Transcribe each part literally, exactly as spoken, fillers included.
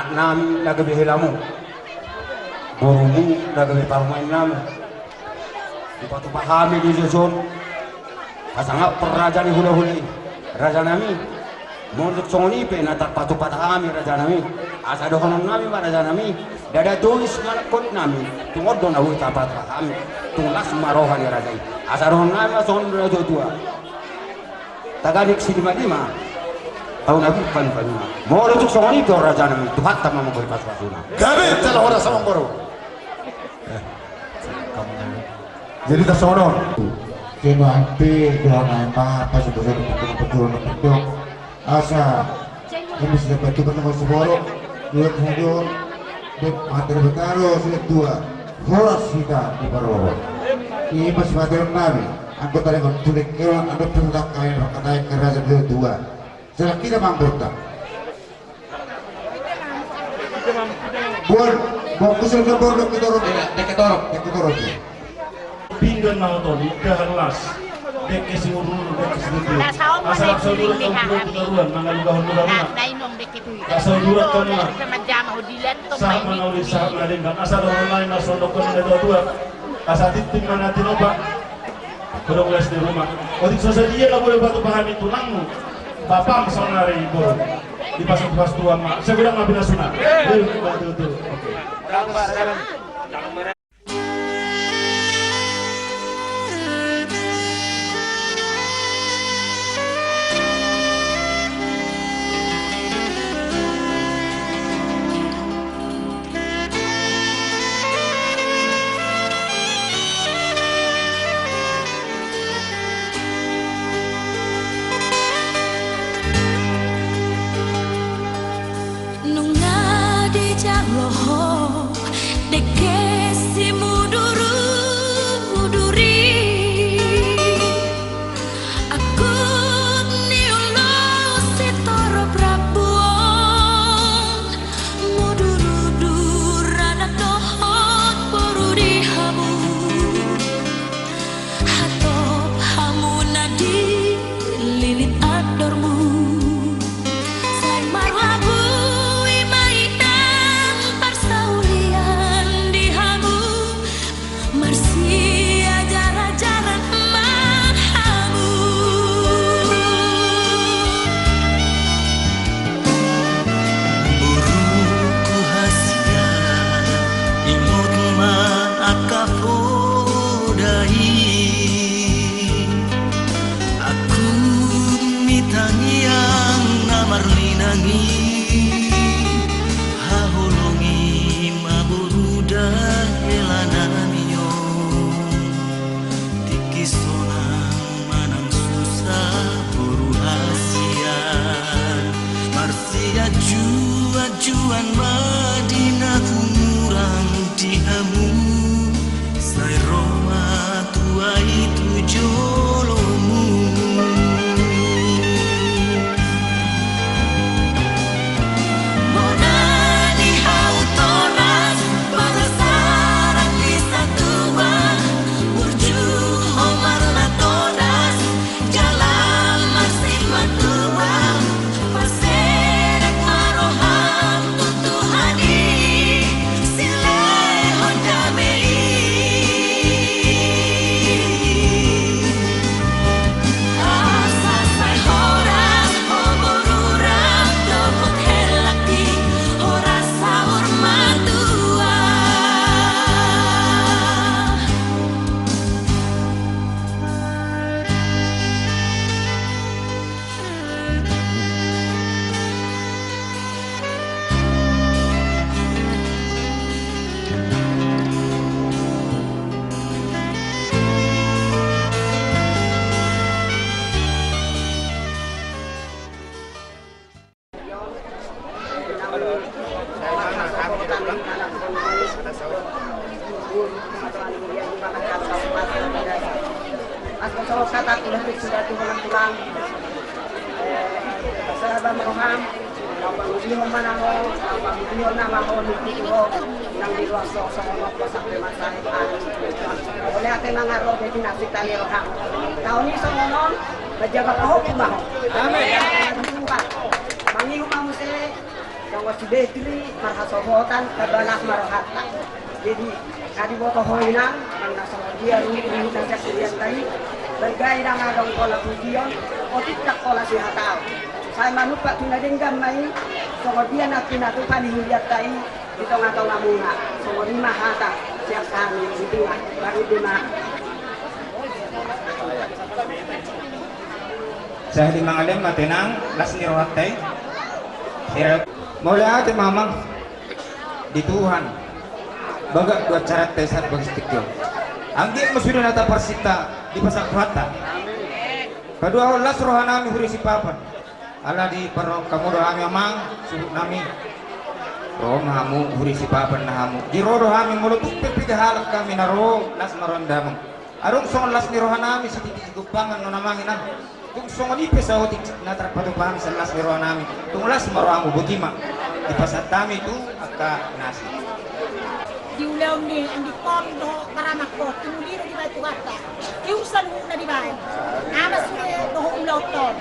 Nami na gabe helamu, borumu na gabe parumaen nami. Dipatupa hami di jolo on hasangap raja ni hulahula i, raja nami. Molo tung songon i pe na tarpatupa hami, raja nami, asa dohonon nami ma, raja nami, ndada tois manangkon nami, tung on do na boi tarpatupa hami, tung las ma roha ni raja i. Asa dohonon nami ma songon na tua-tua. Tagadek silima-lima, tau na bungkal panima. Molo tung songon i pe, raja nami, Tuhanta ma manggohi pasu-pasuna. Gabe, jala horas amangboru. Jadi tar songon on. Kena ante dohot nai ma pasu-pasuna, pasu-pasuna. Asa, ini sudah bantu bertemu seboro. Dua tujuh. Dek materi betaro sudah dua. Horas hita di Paroro. Ini pas materi nami. Anggota dengan tulik kewan ada pertama kali berkata kerja dua dua. Salah kita mampu tak? Bon, bon, kusir ke bon, dek ketorok. Dek ketorok. Dek ketorok. Pinggan na oto ni, dahar las. Dek ke si urun, dek ke si dudu. Asa laksa dua tahun dua puluh dua, mangaluga hon dua rumah. Laksa dua tahun na. Sahat mangauli, sahat mangalingkan. Asa dohon lain, asa dohon na dua dua. Asa tintin mana tinopa. Kodong les di rumah. Otik so sadia na boleh batu pahami tulangmu. Bapam saunari boru. Di pasuk pas tuan ma. Saya bilang ma pinasuna. Betul, betul. Oke. Nunga dijalo ho dengke si muduru-muduri. Angkup ni ulu si torop rambu on, muduru-duru anak dohot boru di hamu. Hatop hamu na di lilit andormu. Sai marlabui ma inang parsaulian di hamu. Marsiajar-ajaran ma hamu. Boruku hasian, ingot ma angka poda i. Angkup ni tangiang na marlinang i, haholongi ma boru da hela nami on. Tingki sonang manang susa boru hasian, marsianju-anjuan ma di na hurang di hamu. Sai ro ma tua i tu jolomu. Bona ni hau toras, boras arak ni satua, burju hombar na toras, jala marsimatua. Pasedek ma roham tu Tuhan i, silehon dame i. Asa sai horas ho boru rap dohot hela i, horas saur matua. Taon i songon on, manjaga pahompu ma ho. Amin. Mangihut ma muse. Sibetri marhasohotan tamba las ma rohanta. Jadi, na diboto ho inang, nang na songon dia ruhut na sian hurianta i, balga i ndang adong pola pujion, otik ndang pola sihataon. Sai manumpak tu na denggan ma i, songon dia na pinatupa ni hurianta i di tonga-tongamuna. Songon i ma hata sian hami, di tua, baru di ma. Sahali mangalem ma tenang, las ni rohanta i. Sira. Mauliate ma amang di Tuhan. Bagak do acaranta i sahat bagas tingki on. Anggiat ma sude na taparsinta dipasahat Tuhanta. Paduahon las rohanami huria Sipapan. Ala diparrohahon hamu do hami amang, suhut nami. Ro ma hamu huria Sipapan na hamu. Di ro do hami molo tung pe piga halak hami na ro, las ma roha damang. Adong songon las ni rohanami sititi sigompangan non amang inang. Tung songon i pe saotik na tarpatupa hami sian las ni rohanami. Tung las ma rohamu, boti ma. Dipasahat hami tu angka nasi. Di ulaon ni andit on dohot paramangkon, tumuli do dibaen Tuhanta. Tiur saluhutna dibaen. Ama sude dohot ulaonta on.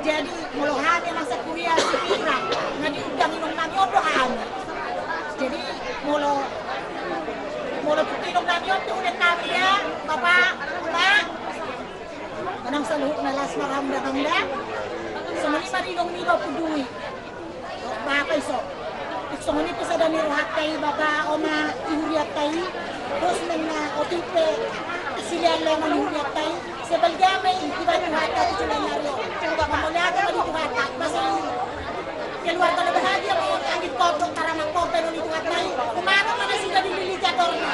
Jadi molo hami amang sakuria Sipira, na diundang inong nami on do hami. Jadi molo, molo tung inong nami on tu ulaon nami da, bapa, ma. Manang saluhutna las ma roham da amang da. Songon i ma di inong niba pudui. Bapa iso. Songon i pe sada ni rohanta i bapa, oma, di hurianta i. Terus mena otik pe silean leleng ni hurianta i. Sebalga ma i dibaen Tuhanta tu joloan ni ari on. Mauliate ma di Tuhanta. Masa i keluarga na bahagia ma on, anggi kodok, paramangkon, baenon ni Tuhanta i. Umata ma nasida dililiti atorna.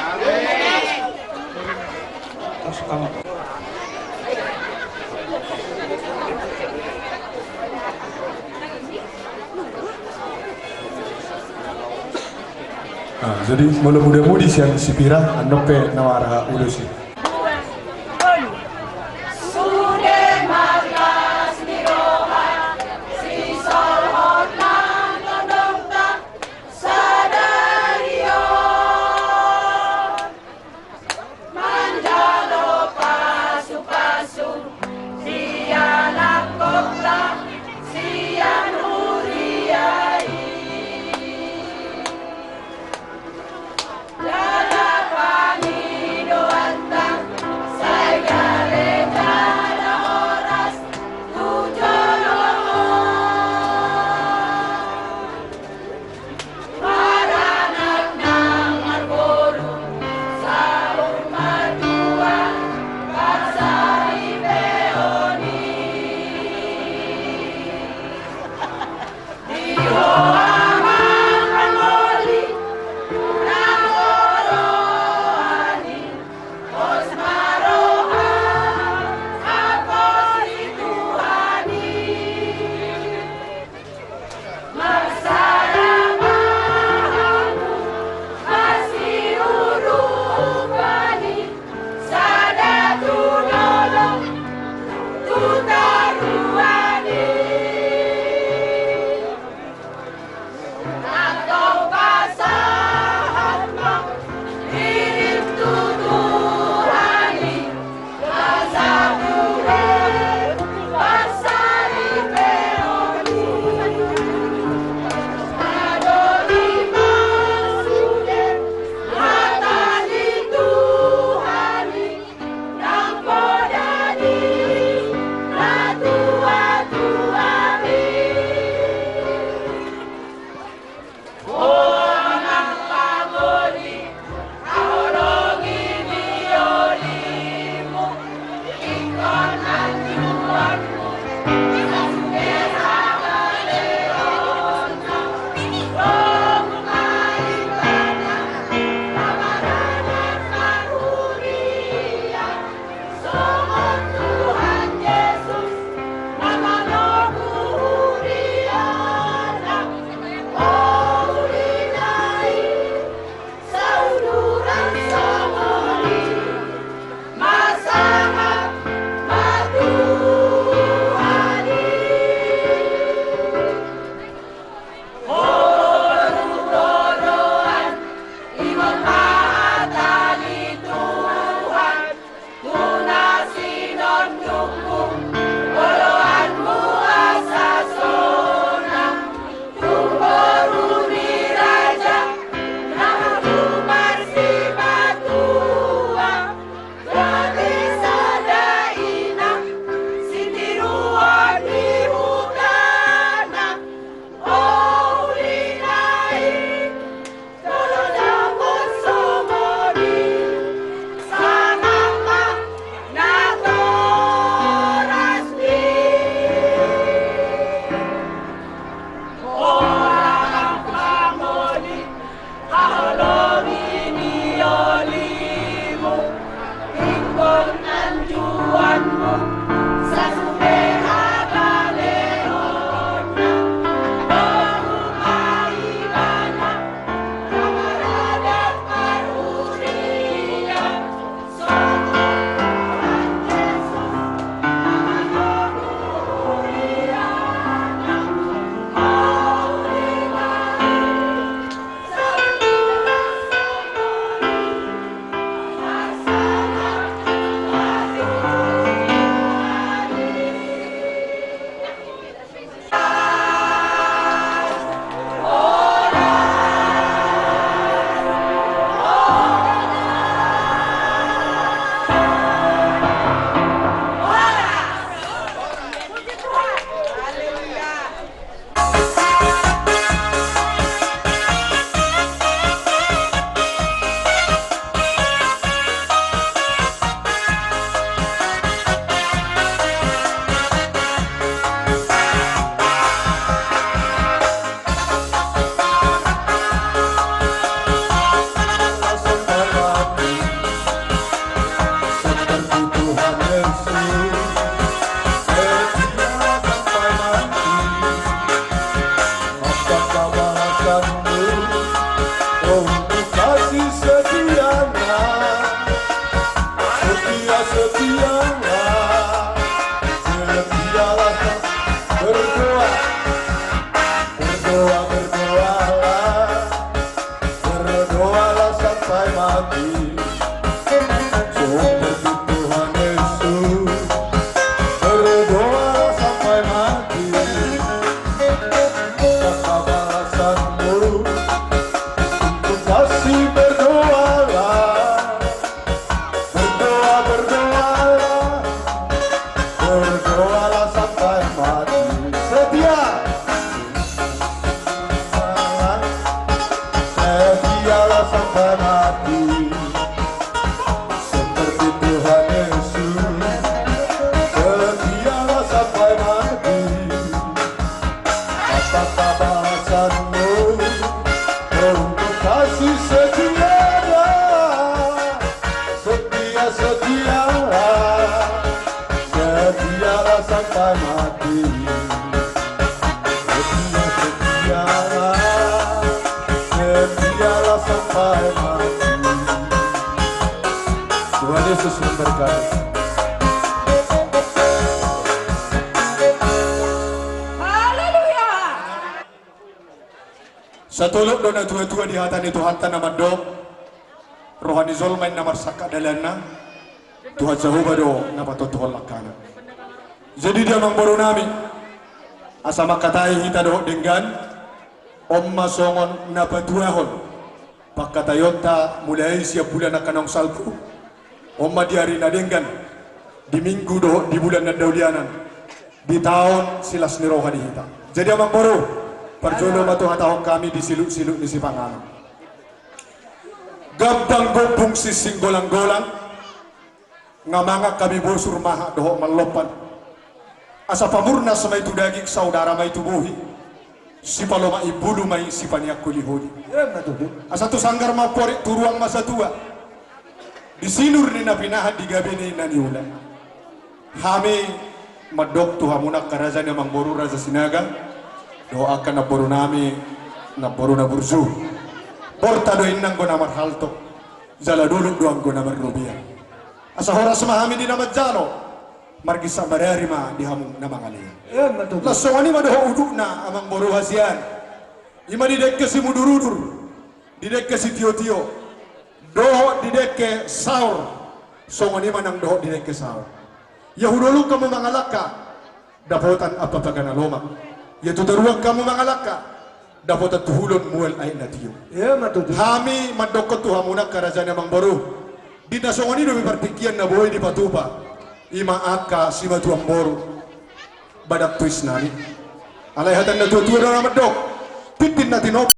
Ah, jadi molo muda-mudi sian Sipira, annon pe na marhaha ulos i. Sude marlas ni roha, sisolhot na tondongta sadari on. Manjalo pasu-pasu sian angkota sian huria i. Jala pangidoanta Seperti Tuhan Yesus, berdoalah sampai mati. Apakah balasanmu untuk kasih? Berdoalah, berdoa, berdoalah, berdoalah sampai mati. Setia. Setialah sampai mati, seperti Tuhan Yesus. Setialah sampai mati. Apakah balasanmu untuk kasih setianya? Setia, setia, setialah sampai mati. Setia, setialah, setialah sampai mati. Tuhan Yesus memberkati. Haleluya. Satolop do natuatua di hata ni Tuhanta na mandok: Roha ni jolma i na marsangkap dalanna, Tuhan Jahowa do na patontuhon langkana. Jadi di amangboru nami, asa mangkatai hita dohot denggan, on ma songon na patuahon pangkataionta mulai sian bulan angka naung salpu, on ma di ari na denggan, di minggu dohot di bulan na daulianan, di taon silas ni roha di hita. Jadi amangboru, parjolo ma tu hatahon hami di siluk-siluk ni sipanganon. Gambang gombung sinsing golang-golang, nga mangan hami bosur mahak dohot mallompan. Asa pamurnas ma i tu daging, saudara ma i tu bohi, sipalomak imbulu ma i, sipaneang holiholi. Asa tu sanggar ma amporik, tu ruang ma satua, di sinur ni na pinahan, di gabe ni na niula. Hami mandok tu hamuna angka raja ni amangboru, Raja Sinaga, dohot angka namboru nami, namboru na burju. Borta do inna anggo na marhalto, jala dolok do anggo na marrobean. Asa horas ma hami di na manjalo, margisa marari ma di hamu na mangalean. Las songon i ma dohot udutna amangboru hasian. I ma di dengke simudur-udur, di dengke sitio-tio, dohot di dengke saor. Songon i ma nang dohot di dengke saor. Ia tu dolok hamu mangalangka, dapotan ampapaga na lomak. Ia tu toruan hamu mangalangka, dapotan tu hulon mual aek na tio. Hami mandokkon tu hamuna angka raja ni amangboru, di na songon i dope partingkian na boi dipatupa, i ma angka simatuam boru, badak tuis nami. Alai hata ni natuatua do na mandok: Tintin na tinopa